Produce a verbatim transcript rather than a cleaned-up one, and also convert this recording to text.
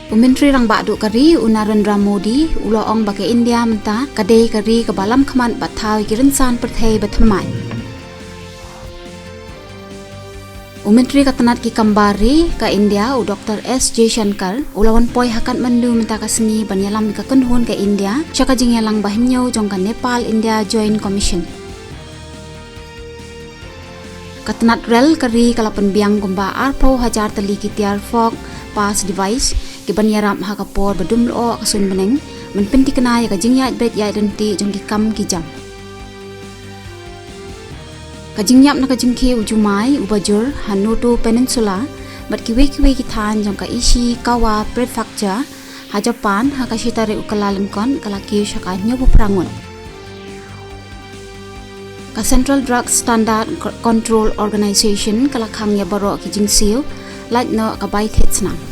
U Myntri Rangbah Duh ka ri, u Narendra Modi, u la ong ba ka India mynta ka dei ka ri kaba lamkhmat bad thaw ïa ki rynsan pyrthei ba thymmai. U Myntri ka tnat ki kam bar ri ka India, u Doctor S Jaishankar, u la wan poi ha Kathmandu mynta ka sngi ban ïalam ïa ka kynhun ka India sha ka jingïalang ba hynñiew jong ka Nepal India Joint Commission. Ka tnat rel ka ri ka la pynbiang kumba arphew hajar tylli ki tiar fog pass device kiban ïarap ha ka por ba dum lyoh ka sun bneng, ban pynthikna ïa ka jingïaid beit ïaid ryntih jong ki kam ki jam. Ka jingïap na ka jingkhie u jumai uba jur ha Noto Peninsula bad kiwei kiwei ki thaiñ jong ka Ishikawa Prefecture ha Japan ha ka shi tarik u Kyllalyngkot ka la kiew sha ka hynñiewphew phra ngut. Ka Central Drugs Standard Co-, Control Organisation ka la khang ïa baroh ki jingsiew lait noh ka bai thied snam.